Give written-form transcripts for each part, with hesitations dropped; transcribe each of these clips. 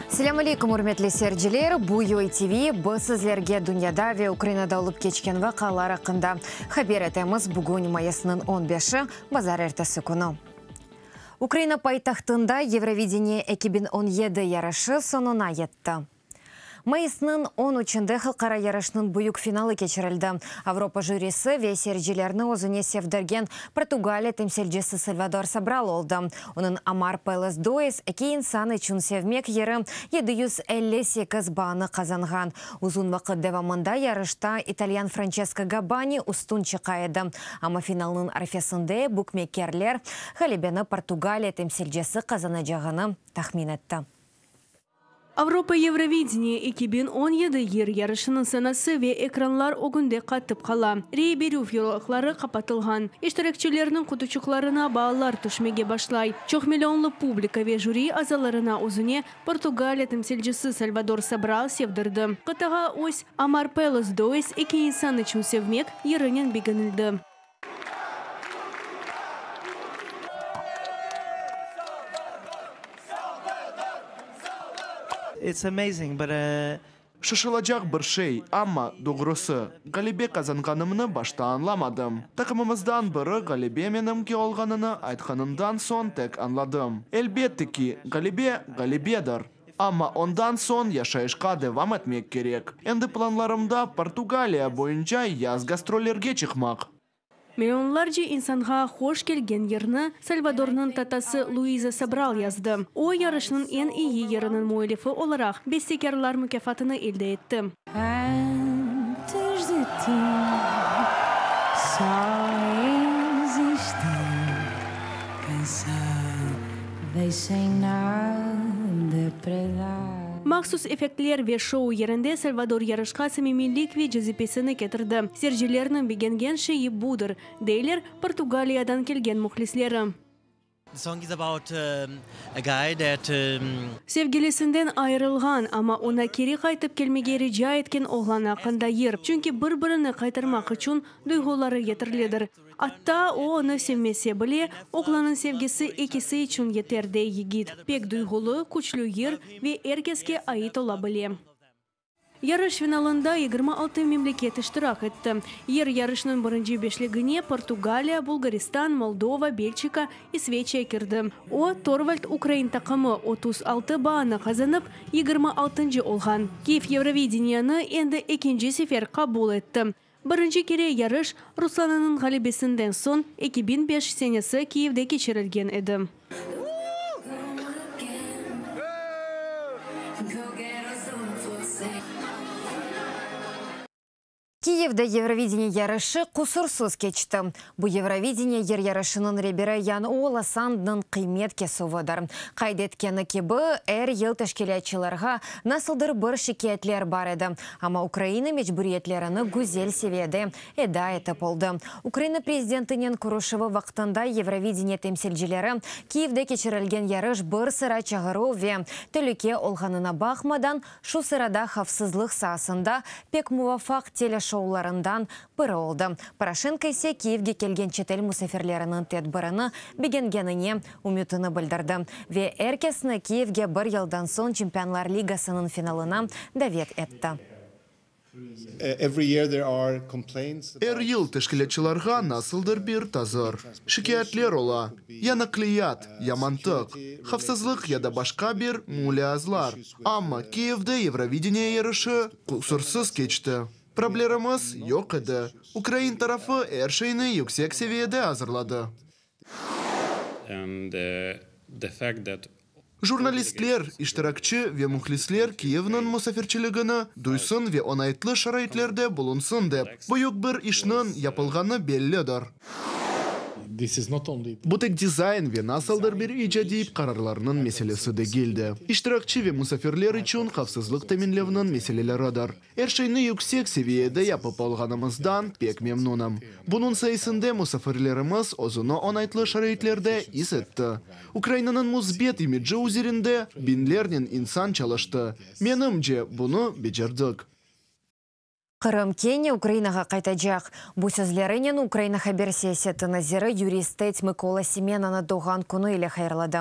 Selâm aleyküm, ürmetli seyirciler! Bu UATV, biz sizlerge dünyada ve Ukrainada olıp keçken vaqialar aqqında haber etemiz. Bugün mayısnıñ on beşi, bazarertesi künü. Ukraina paytahtında Yevrovideniye 2017 yarışı soñuna yetti. Mayısnıñ on üçünde halqara yarışnıñ büyük finalı keçirildi. Avropa jürisi ve seyircilerni özüne sevdirgen Portugaliya temsilcisi Salvador Sobral oldı. Onıñ Amar pelos dois, Eki insan içün sevmek yırı 758 baanı qazanğan. Uzun vaqıt devamında yarışta italyan Françesko Gabbani üstün çıqa edi, amma finalnıñ arfesinde bukmekerler ğalebeni Portugaliya temsilcisi qazanacağını tahmin etti. Avropa Yevrovideniye 2017 yır yarışınıñ sanası ve ekranlar ögünde qatıp qala. Rey berüv yolaqları qapatılğan. İştirakçilerniñ qutuçıqlarına baalar tüşmege başlay. Çoqmillionlı publika ve jüri azalarına özüne Portugaliya temsilcisi Salvador Sobral sevdirdi. Qıtağa öz Amar pelos dois, Eki insan içün sevmek, yırınen begenildi. It's amazing, but. Şaşılacaq bir şey, amma, doğrusı, ğalebe qazanğanımnı başta añlamadım. Taqımımızdan biri ğalebe menimki olğanını aytqanından soñ tek añladım. Elbette ki, ğalebe, ğalebedir. Amma ondan soñ yaşayışqa devam etmek kerek. Endi planlarımda Portugaliya boyunca yaz gastrollerge çıqmaq. Millionlarca insanğa hoş kelgen yırnı Salvadornıñ tatası Luiza Sobral yazdı. O, yarışnıñ eñ eyi yırınıñ müellifi olaraq Bestekârlar mukâfatını elde etti. Antes de ti só existi cansada e sem nada para dar. Mahsus effektler ve şou yerinde Salvador yarışqa samimiylik ve cazibesini ketirdi. Seyircilerniñ begengen şeyi budır, deyler Portugaliyadan kelgen mühlisleri. The song is about a guy that. Sevgilisinden ayırılğan, amma oña keri qaytıp kelmege rica etken oğlan aqqında yır. Çünki bir-birini qaytarmaq içün duyğuları yeterlidir. Atta o onı sevmese bile, oğlannıñ sevgisi ekisi içün yeter, dey yigit. Pek duyğulı, küçlü yır ve er keske ait ola bile. Yarış finalında 26 memleket iştirak etti. Yır yarışnıñ birinci beşligine Portugaliya, Bulğaristan, Moldova, Belçika, İsveçiya kirdi. O, Torvald ukrain taqımı 36 baanı qazanıp, yigirmi altıncı olğan. Kiyev Yevrovideniyenı endi ekinci sefer qabul etti. Birinci kere yarış Ruslananıñ ğalebesinden soñ 2005 senesi Kiyevde keçirilgen edi. Kiyevde Yevrovideniye yarışı qusursız keçti. Bu Yevrovideniye yır yarışınıñ reberi Yan Ola Sandnıñ qıymet kesüvidir. Qayd etkeni kibi, er yıl teşkilâtçılarğa nasıldır bir şikâyetler bar edi, amma Ukraina mecburiyetlerini güzel seviyede eda etip oldı. Ukraina prezidentinen körüşüvi vaqtında Yevrovideniye temsilcileri Kiyevde keçirilgen yarış bir sıra çağıruv ve telüke olğanına baqmadan, şu sırada havfsızlıq saasında, pek muvafaq teleşoularından biri oldı. Poroşenko ise Kiyevge kelgen çetel musafirleriniñ tedbirini begengenine ümütini bildirdi ve er kesni Kiyevge bir yıldan soñ Çempionlar Ligasınıñ finalına davet etti. Er yıl teşkilâtçılarğa nasıldır bir tazır, şikâyetler ola, ya naqliyat, ya mantıq, havfsızlıq ya da başqa bir mulâazlar. Amma Kiyevde Yevrovideniye yarışı qusursız keçti. Problemlerimiz yoq edi. Ukrain tarafı er şeyni yüksek seviyede azırladı. And the fact that Jurnalistler, iştirakçi ve mühlisler Kiyevniñ musafirçiligini duysın ve oñaytlı şaraitlerde bulunsın dep, büyük bir işniñ yapılğanı bellidir. Bu tek dizayn ve nasıldır bir icadiy qararlarnıñ meselesi degil de, iştirakçi ve musafirler içün havfsızlıq teminlevniñ meseleleridir. Er şeyni yüksek seviyede yapıp olğanımızdan pek memnunım. Bunıñ sayesinde musafirlerimiz özüni oñaytlı şaraitlerde is etti. Ukrainanıñ müsbet imidji üzerinde biñlernen insan çalıştı. Menimce, bunı becerdik. Qırım kene Ukrainağa qaytacaq. Bu sözlerinen Ukraina haber siyaseti naziri Yuriy Stets Mıkola Semenanı doğğan künü ile hayırladı.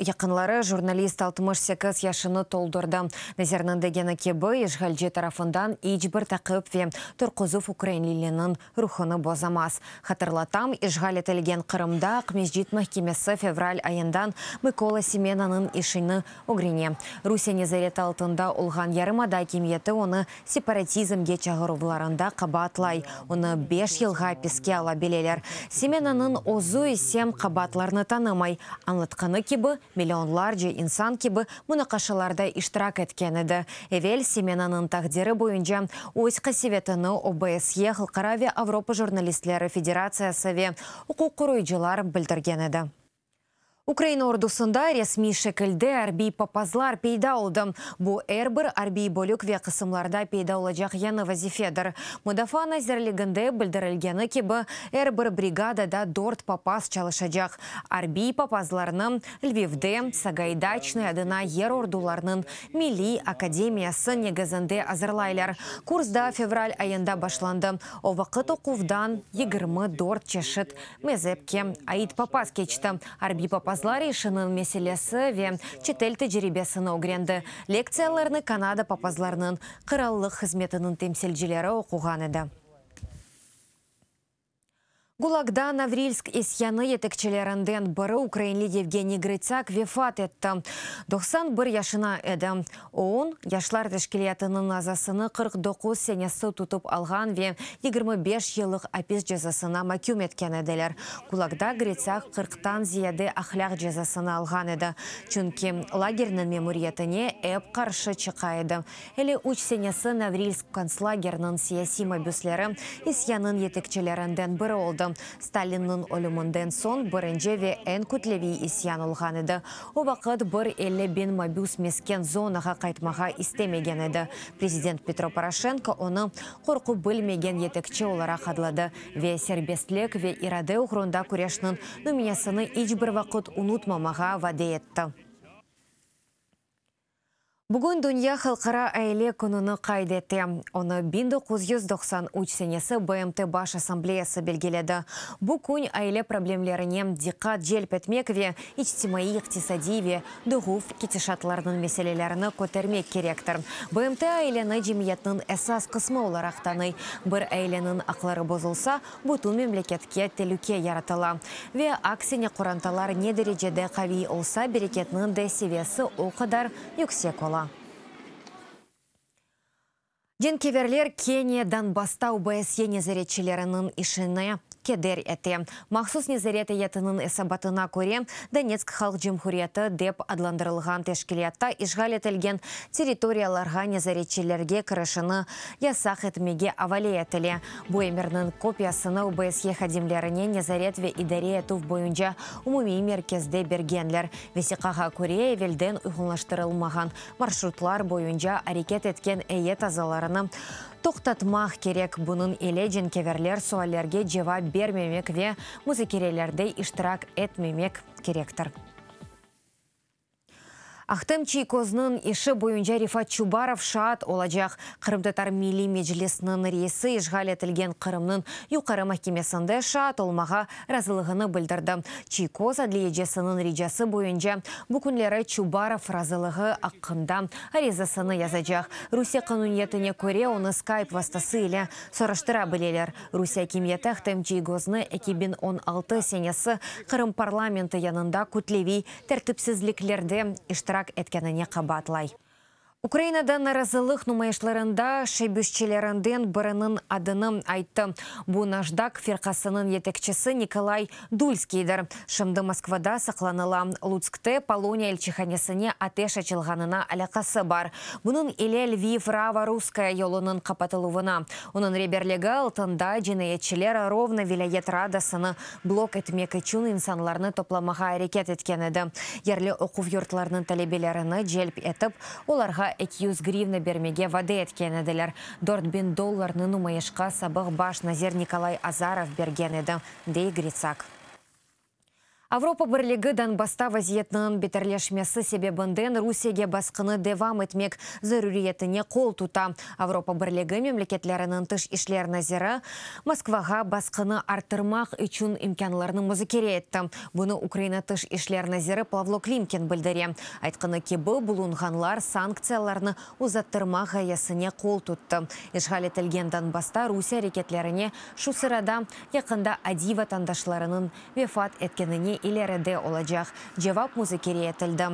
Yaqınları jurnalist 68 yaşını toldurdı. Nazirniñ degeni kibi, işğalci tarafından iç bir taqip ve qorquzuv ukrainliniñ ruhunı bozamaz. Hatırlatam, işğal etilgen Qırımda Aqmescit mahkemesi fevral ayından Mıkola Semenanıñ işini ögrene. Rusiye nezareti altında olğan yarımada akimiyeti onı separatizmge çağıruvlarında qabaatlay. Onı 5 yılğa apiske ala bileler. Semenanıñ özü ise qabaatlarnı tanımay. Añlatqanı kibi, millionlarca insan kibi munaqaşalarda iştirak etken edi. Evel Semenanıñ taqdiri boyunca öz qasevetini OBSE, Halqara ve Avropa jurnalistleri federatsiyası ve uquq qoruyıcılar bildirgen edi. Ukraina ordusında resmiy şekilde arbiy papazlar peyda oldı. Bu er bir arbiy bölük ve qısımlarda peyda olacaq yañı vazifedir. Mudafaa nazirliginde bildirilgeni kibi, er bir brigadada dört papaz çalışacaq. Arbiy papazlarnı Lvivde Sagaydaçnıy adına yer ordularınıñ milliy akademiyası negizinde azırlaylar. Kurs da fevral ayında başlandı. O vaqıt oquvdan 24 çeşit mezepke ait papaz keçti. Arbiy papazlar işiniñ meselesi ve çetel tecribesini ögrendi. Lektsiyalarnı Kanada papazlarınıñ qırallıq hızmetiniñ temsilcileri oquğan edi. Gulagda Norilsk isyanı yetekçilerinden biri ukrainli Yevgeniy Gritsak vefat etti. 91 yaşında edi. OUN yaşlar teşkilâtınıñ azasını 49 senesi tutıp alğan ve 25 yıllıq apis cezasına mahküm etken ediler. Gulagda Gritsak 40-tan ziyade ahlâq cezasını alğan edi. Çünki lagerniñ memuriyetine ep qarşı çıqa edi. 53 senesi Norilsk kontslageriniñ siyasiy mabüsleri isyanıñ yetekçilerinden biri oldı. Stalinniñ ölüminden soñ birinci ve eñ kütleviy isyan olğan edi. O vaqıt bir 50 biñ mabüs mesken zonağa qaytmağa istemegen edi. Prezident Petro Poroşenko onı qorqu bilmegen yetekçi olaraq adladı ve serbestlik ve irade oğrunda küreşniñ nümünesini iç bir vaqıt unutmamağa vade etti. Bugün Dünya Halqara Aile Kününi qayd ete. Onı 1993 senesi BMT Baş Assambleyası belgiledi. Bu kün aile problemlerine diqqat celp etmek ve içtimaiy, iqtisadiy ve doğuv ketişatlarınıñ meselelerini kötermek kerektir. BMT aileni cemiyetniñ esas qısmı olaraq tanıy. Bir aileniñ aqları bozulsa, bütün memleketke telüke yaratıla. Ve aksine qorantalar ne derecede qaviy olsa, bereketniñ de seviyesi o qadar yüksek ola. Cenkâverler kene Donbassta OBSE nezaretçileriniñ işine keder ete. Mahsus nezaret eyyetiniñ esabatına köre, Donetsk Halq Cumhuriyeti dep adlandırılğan teşkilâtta işğal etilgen territoriyalarğa nezaretçilerge kirişini yasaq etmege avale etile. Bu emirniñ kopiyasını OBSE hadimlerine nezaret ve idare etüv boyunca umumiy merkezde bergenler. Vesiqağa köre, evelden uyğunlaştırılmağan marşrutlar boyunca areket etken eyyet azalarını toqtatmaq kerek. Bunıñ ile cenkâverler suallerge cevap bermemek ve muzakerelerde iştirak etmemek kerektir. Ahtem Çiygoznıñ işi boyunca Refat Çubarov şaat olacaq. Qırımtatar Milliy Meclisiniñ reisi işğal etilgen Qırımnıñ yuqarı mahkemesinde şaat olmağa razılığını bildirdi. Çiygoz adliyecisiniñ ricası boyunca bu künleri Çubarov razılığı aqqında arizasını yazacaq. Rusiye qanuniyetine köre onı Skype vastası ile soraştıra bileler. Rusiye akimiyeti Ahtem Çiygoznı 2016 senesi Qırım parlamenti yanında kütleviy tertipsizliklerde iştirak etkenine qabaatlay. Ukrainada narazılıq numayışlarında teşebbüsçilerinden biriniñ adını ayttı. Bu Naş Dak firqasınıñ yetekçisi Nikolay Dulskiydir. Şimdi Moskvada saqlanıla. Lutskte Poloniya elçihanesine ateş açılğanına alâqası bar. Bunıñ ile Lviv Rava Russkaya yolunıñ qapatıluvına. Onıñ reberligi altında cinayetçiler Rovno vilâyet radasını blok etmek içün insanlarnı toplamağa areket etken edi. Yerli oquv yurtlarınıñ talebelerini celp etip, olarğa 200 grivna bermege vade etken ediler. 4000 dollarnı numayışqa sabıq baş nazir Nikolay Azarov bergen edi, dey Gritsak. Avropa Birligi Donbassta vaziyetniñ beterleşmesi sebebinden Rusiyege basqını devam etmek zaruriyetine qol tuta. Avropa Birligi memleketleriniñ tış işler naziri Moskvağa basqını arttırmaq içün imkânlarnı muzakere etti. Bunı Ukraina tış işler naziri Pavlo Klimkin bildire. Aytqanı kibi, bulunğanlar sanktsiyalarnı uzattırmaq ğayesine qol tuttı. İşğal etilgen Donbassta Rusiye areketlerine, şu sırada yaqında adiy vatandaşlarınıñ vefat etkenine ileride olacaq cevap muzakere etildi.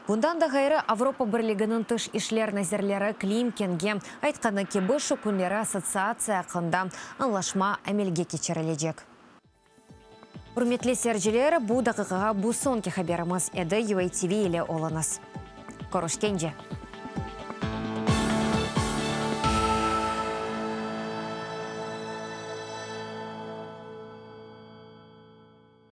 Bundan da ğayrı, Avropa Birliginiñ tış işler nazirleri Klimkinge aytqanı kibi, şu künleri assotsiatsiya aqqında añlaşma amelge keçirilecek. Ürmetli seyirciler, bu daqiqağa bu soñki haberimiz edi. UATV ile oluñız. Körüşkence!